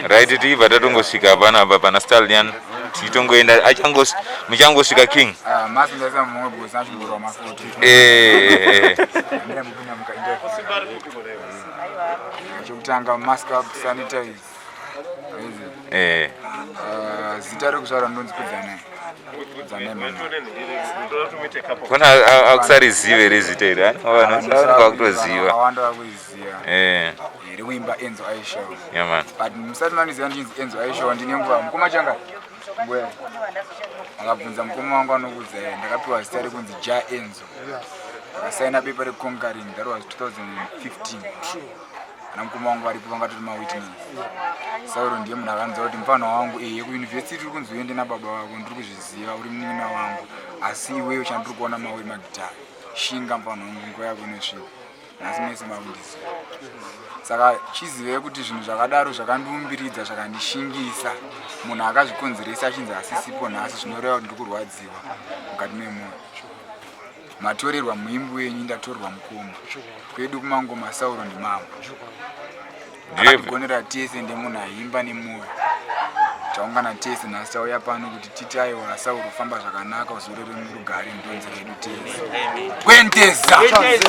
Right, tiibva tatongosvika panapa pana Stallion, tichitongoenda achangos muchangosvika king. Ah, masi ndaisa mumwe because achingorwa mafuti. Eh. Ndira mupinda muka interview. Chekutanga mask up, sanitize. Aizi. Ah, zita rekuzvara ndonzi Kudzanai. Kudzanai mama. Kona akusarizive here zita iri? Vanhu vanenge vakutoziva. Vakawanda vakuziva. Rekuimba Enzo Aishaw. Yeah man. But musati mandiziva ndichinzi Enzo Aishaw ndine nguva mukoma changa. Ngwe. Akabvunza mukoma wangu anokudza iye ndakapiwa zita rekunzi Ja Enzo. Akasaina bepa reconquering that was 2015. Ana mukoma wangu varipo vangatori mawitness. Sauro ndiye munhu akandiudza kuti mufana wangu yekuuniversity uri kunzi uende nababa vako, ndiri kuzviziva uri munin'ina wangu, asi iwewe chandiri kuona mauri magitare. Shinga mufana wangu, nguva yako inosvika. Nhasi mese makundiziva. Saka chizivei kuti zvinhu zvakadaro zvakandiumbiridza, zvakandishingisa. Munhu akazvikonzeresa achinzi asisipo nhasi, zvinoreva kuti ndiri kurwadziwa mukati memwoyo. Matorerwa muimbi wenyu, ndatorwa mukoma. Kwedu kumangoma Sauro ndimambo. Akatigonera tese, ndemunhu aimba nemwoyo. Taungana tese nhasi, tauya pano kuti titi aiwa Sauro famba zvakanaka, uzorore murugare, ndonzi redu tese. Kwentesa.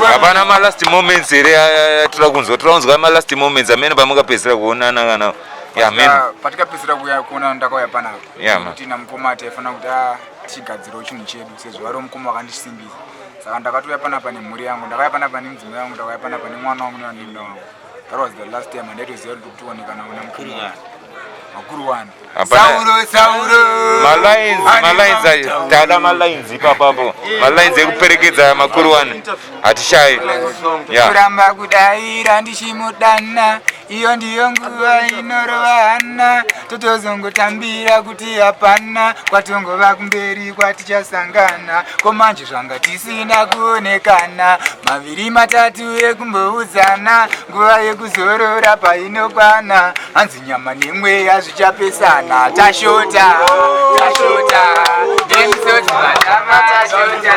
Hapana ma last moments here atoda kunzwa? Toda kunzwa ma last moments amene pamukapedzisira kuonana kana ya meno. Patikapedzisira kuuya kuonana ndakauya panapa. Yeah, man. Kuti namukoma taifanira kuti tigadzirawo chinhu chedu sezvo vari mukoma vakandisimbisa. Saka ndakatouya panapa nemhuri yangu, ndakauya panapa nemudzimai wangu, ndakauya panapa nemwana wangu nevanin'ina wangu. That was the last time andaitoziva kuti kutoonekana una mukuru makuru wani. Hapana. Sauro, Sauro. Malines, malines ayo. Tada malines ipapapo. Malines ekuperekedza makuru wani. Hatishayi. Yeah. Kuramba kudaira ndichimudana, iyo ndiyo nguva inorova hana, totozongotambira kuti hapana kwatongova kumberi kwatichasangana. Ko manje zvanga tisina kuonekana maviri matatu ekumboudzana, nguva yekuzorora painokwana, hanzi nyama nemweya zvichapesana. Tashota, tashota, nemisodzi matama tashota.